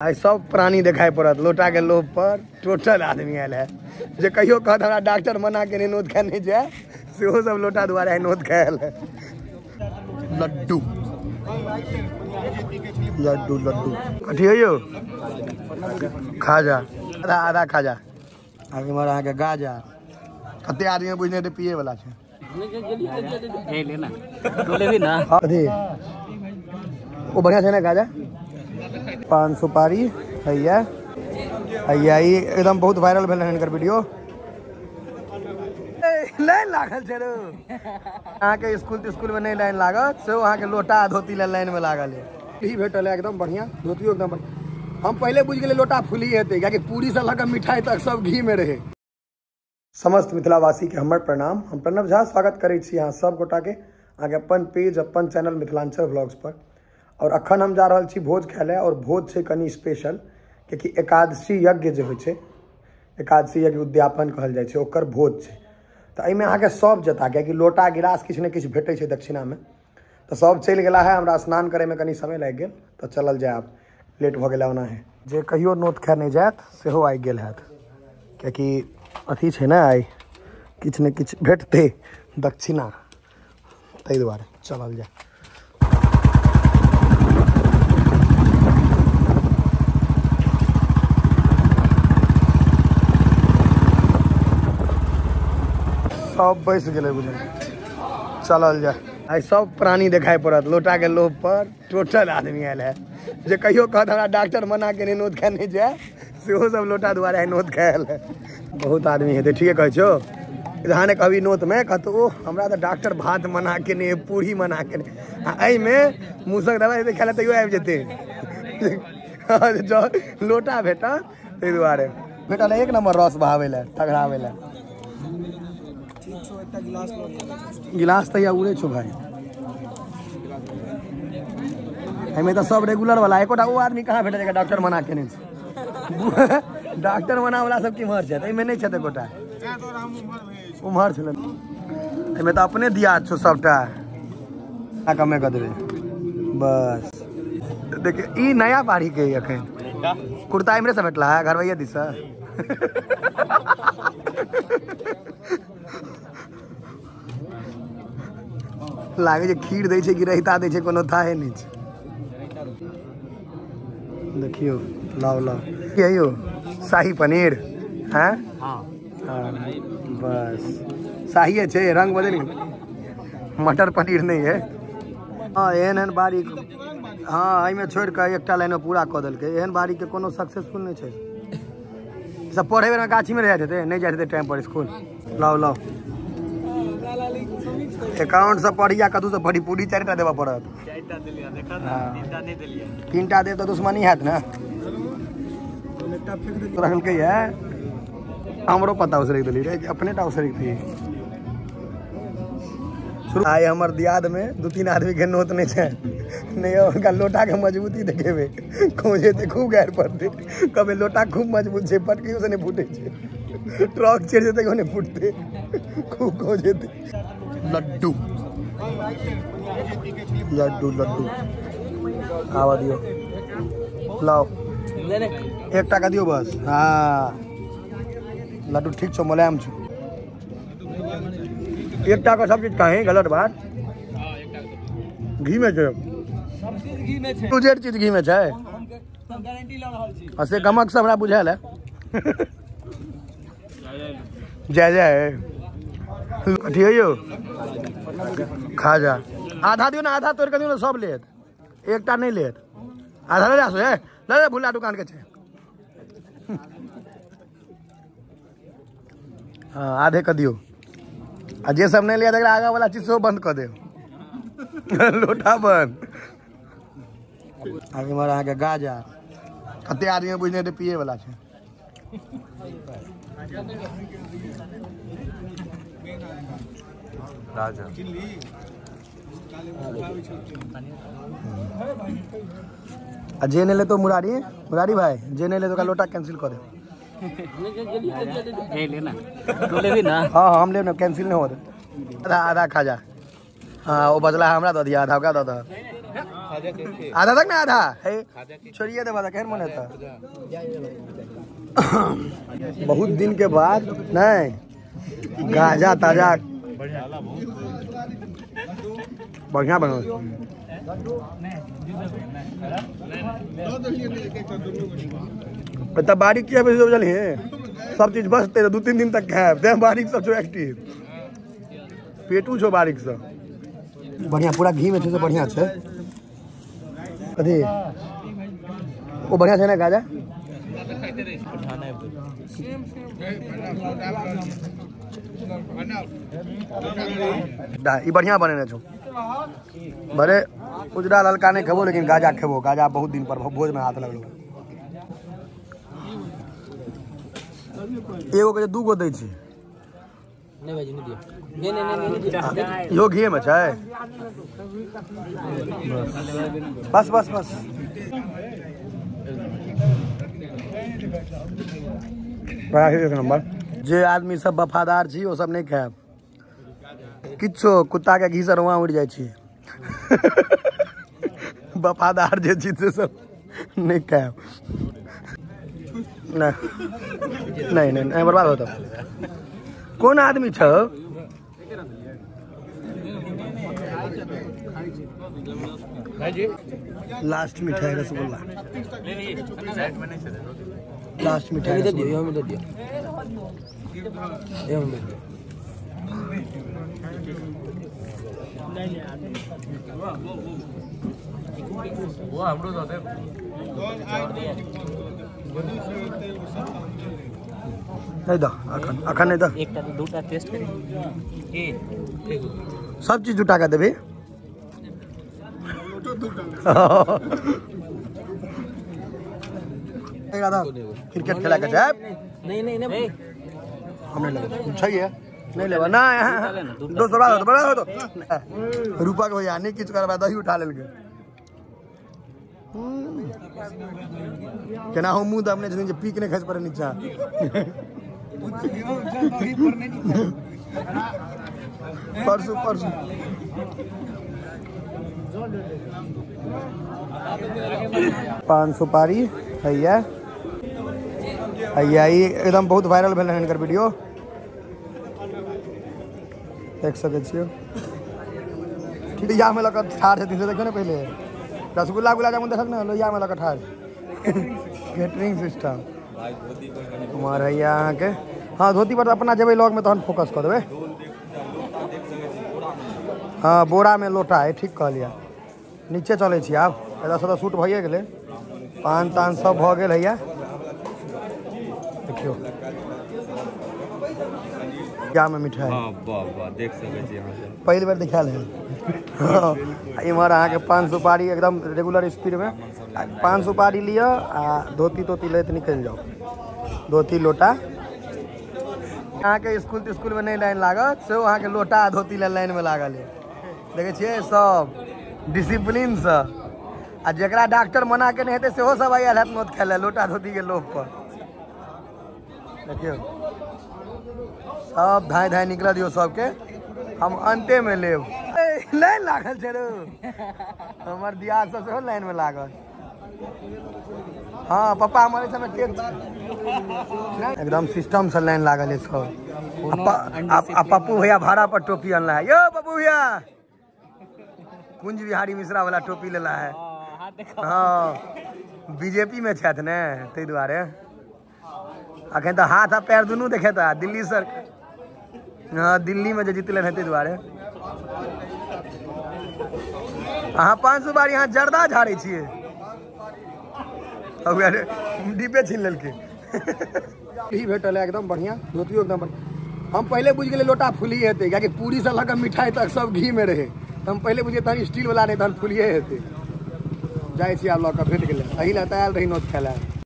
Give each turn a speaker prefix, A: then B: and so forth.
A: आइ सब प्राणी देखाइ पड़त लोटा के लोभ पर। टोटल आदमी आयल है जे कहियो कहत हमरा डॉक्टर मना के नहीं नोत खाए नहीं जाए, सेहो सब लोटा दुआरे आइ नोत खायल है। लड्डू लड्डू लड्डू कथी है यौ? खाजा, आधा आधा खाजा। आगे इम्हर अहाँके गाजा। कते आदमी बुझने हेतै पिए वाला छै। कथी ओ बढ़िया छै ने गाजा? पान सुपारी हैया हैया, ई एकदम बहुत वायरल भेल हन हिनकर वीडियो। लाइन लागल छै रो। अहाँके स्कूल तिस्कुल में नहीं लाइन लागत, सेहो अहाँके लोटा धोती ला लाइन में लागल है। ई भेटल है एकदम बढ़िया, धोतियो एकदम बढ़िया। हम पहले बुझि गेलियै लोटा फुली हेतै, कियाकि पूरी से लऽ कऽ मिठाई तक सब घी में रहे। समस्त मिथिलावासी के हमर प्रणाम। हम प्रणव झा स्वागत करै छी अहाँ सब गोटा के अहाँके अपन पेज अपन चैनल मिथिलांचल व्लॉग्स पर। और अखन हम जा रहल छी भोज खाय लए, और भोज छै कनि स्पेशल, कियाकि एकादशी यज्ञ जे होइ छै, एकादशी यज्ञ उद्यापन कहल जाइ छै, ओकर भोज छै। तऽ एहिमे अहाँके सब जेता, कियाकि लोटा गिलास किछु ने किछु भेटै छै दक्षिणामे। तऽ सब चलि गेला है, हमरा स्नान करैमे कनि समय लागि गेल, तऽ चलल जाय आब, लेट भऽ गेल ओना है। जे कहियो नोत खाय नहि जायत सेहो आबि गेल हैत, कियाकि अथी छै ने, आइ किछु ने किछु भेटतै दक्षिणा, ताहि दुआरे चलल जाय। सब बैस गेलै बुझल, चलल जाय। आइ सब प्राणी देखाइ पड़त लोटा के लोभ पर। टोटल आदमी आयल है जे कहियो कहत हमरा डॉक्टर मना के नहीं नोत खाए नहीं जाए, सेहो सब लोटा दुआरे आइ नोत खायल है। बहुत आदमी हेतै, ठीके कहै छौ। जहाँ ने कभी नोत में कहतो ओ हमरा तऽ डॉक्टर भात मना के नहीं, पूरी मना के नहीं, आ एहिमे मूसक दवाइ हेतै खाय लए तैयो आबि जेतै। लोटा भेटत ताहि दुआरे भेटल एक नंबर रस बहाबै लए, तगड़ाबै लए। गिलास तऽ उड़े छौ भाई, एहिमे तऽ सब रेगुलर वाला। एकोटा ओ आदमी कहाँ भेटल जेकरा डॉक्टर मना केने छै? डॉक्टर मना वाला सब केम्हर छै? एहिमे नहि छथि एकोटा, उम्हर छलै। एहिमे तऽ अपने दियाद छौ सबटा, कमे कऽ देबै बस। देखियौ ई नया बाड़ी के अखन कुर्ता इम्हरे से भेटला है, घरवैया दिस। लागे जे खीर दै छै कि रायता दै छै, कोनो थाहे नहि छै। देखियौ लाओ लाओ की है यौ? शाही पनीर हैं? हाँ बस शाहीए छै, रंग बदलि गेल, मटर पनीर नहीं है। हाँ एहन एहन बारीक, हाँ एहिमे छोड़ि कऽ एकटा लाइनमे पूरा कऽ देलकै। एहन बारीक के कोनो सक्सेसफुल नहि छै। सब पढ़े बेरमे गाछीमे रहि जाइत हेतै, नहि जाइत हेतै टाइम पर स्कूल। लाओ लाओ अकाउंट से पढ़ी या कतहु से पढ़ी, पूरी 4टा देबऽ पड़त। 3टा देब तऽ दुश्मनी हैत ने। रखलकै है हमरो पता उसरैक देली रे, अपने टा उसरैक दियै। आइ हमर दियाद में 2-3 आदमी के नोत नहीं छै, नहीं हुनका लोटा के मजबूती देखेबै, खोजेतै खूब गारि पड़तै, कहबै लोटा खूब मजबूत छै, पटकियो से नहि फूटै छै, ट्रक चढ़ि जेतै नहि फूटतै, खूब खोजेतै। लड्डू लड्डू लड्डू आबऽ दियौ, लाओ एकटा के दियौ बस। हाँ लड्डू ठीक छौ, मुलायम छौ। एकटा के सब चीज कहीं गलत बात, घी में छै, सब चीज चीज घी में छै, आ से गमक से हमरा बुझायल है। जय जय कथी है यौ? खाजा आधा दियौ ने, आधा तोड़ि कऽ दियौ ने, सब लेत, एकटा नहि लेत। आधा ले जा, ले ले, भुला दुकान के छै। हाँ आधे कऽ दियौ, आ जे सब नहि लिअ तकरा आगाँ वाला चीज सेहो बंद कऽ देब। लोटा बंद। आगे इम्हर अहाँके गाजा। कते आदमी बुझने हेतै पिए वाला छै। आ जे नहि लेतो मुरारी, मुरारी भाई जे नहि लेतो ओकरा लोटा कैंसिल कऽ देब। हाँ हम लेब ने, कैंसिल नहीं होत। आधा आधा खा जा। हाँ ओ बचला हमरा दऽ दिअ, आधा ओकरा दऽ दऽ। आधा तक ना आधा है छोड़िए दे बादा, केहन मन हेता। बहुत दिन के बाद नहीं गाजा ताजा बढ़िया बनल। तब बारीक किया बुझलिए सब चीज बचते 2-3 दिन तक खायब, तें बारीक सब एक्टिव पेटू छो बारीक से बढ़िया पूरा घी में छै से बढ़िया छै। कथी ओ बढ़िया छै ना गाजा? ई बढ़िया बनेने छौ। बड़े उजरा ललका नहीं खेबो लेकिन गाजा खेबो, गाजा बहुत दिन पर भोज में हाथ लगलो। एगो के 2 गो दै छी।
B: नहीं भाई नहीं दियो, नहीं नहीं नहीं
A: इहो घी में छै। बस बस बस बड़ा एक नंबर। जे आदमी सब वफादार छी ओ सब नहीं खायब किछो, कुत्ता के घी से रुआ उड़ जाइ छी। वफादार जे छी से सब नहीं खायब। नहीं नहीं नहीं बर्बाद होता। कौन आदमी छौ? लास्ट मिठाई रसगुल्ला, लास्ट मिठाई
B: दे दियो, दे दियो।
C: वो हमरो दे
A: नहीं दा अखन, अखन नहीं दा।
B: एकटा दूटा टेस्ट करी
A: सब चीज जुटा के देबी। क्रिकेट खेला के जाए।
B: नहीं नहीं नहीं
A: हम नहीं लेबै छै नहीं लेबै ना दोस्त बड़ा हो बड़ा हो तो रूपा के भैया नहीं किछु करबा दही उठा लेलकै। केना हो मुंह दबने छथिन जे पीक नहीं खसि पड़े नीचा। परसू परसू पान सुपारी हैया हैया ई एकदम बहुत वायरल भेल हिनकर वीडियो देख सकै छियै। ठीक या में लऽ कऽ ठाढ़ छथिन से देखियौ ने, पहिले रसगुल्ला गुलाब जामुन देखक ने, लोहिया में लऽ कऽ ठाढ़। कैटरिंग सिस्टम कुमार हैया अहाँके। हाँ धोती पर अपना जेबै लग में तहन फोकस कऽ देबै। हाँ बोरा में लोटा है, ठीक कहलियै। नीचे चलै छी आब, एतऽसँ तऽ शूट भइए गेलै, पान तान सब भऽ गेल हैया। देखियौ में मिठाई
C: देख सकै छी अहाँ,
A: पहिल बेर देखायल है। इम्हर अहाँके पान सुपारी एकदम रेगुलर स्पीड में पान सुपारी लिअ आ धोती तोती लैत निकलि जाउ, धोती लोटा। अहाँके स्कूल तिस्कुल में नहीं लाइन लागत, सेहो अहाँके लोटा आ धोती लए लाइन में लागल है। देखै छियै सब डिसिप्लिनसँ, आ जकरा डॉक्टर मना केने हेतै सेहो सब आयल हैत नोत खाय लए लोटा धोती के लोभ पर। देखियौ सब धाय धाय निकल दियौ सबके, हम अंते में लेब। लाइन लागल छै रो, हमर दियाद सब सेहो लाइन में लागल। हाँ पप्पा हमर एहि समय एकदम सिस्टम से लाइन लागल है सब। आ पप्पू भैया भाड़ा पर टोपी अनला है। यो पप्पू भैया कुंज बिहारी मिश्रा वाला टोपी लेला है। हाँ बीजेपी में छथि ने ताहि दुआरे अखन तऽ हाथ आ पैर दुनू देखेता दिल्ली सर। हाँ दिल्ली में जे जीतले ताहि दुआरे। अहाँ 500 बार यहाँ जर्दा झाड़ै छियै, डिब्बे छीन लेलकै। ई भेटल है एकदम बढ़िया, धोतियो एकदम बढ़िया। हम पहिले बुझि गेलियै लोटा फुली हेतै, कियाकि पूरी से लऽ कऽ मिठाई तक सब घी में रहै, हम पहिले बुझियै तहन स्टील वाला नहि तहन फुलिए हेतै। जाइ छी आब लऽ कऽ, भेट गेलै, एहि लए तऽ आयल रही नोत खाय लए।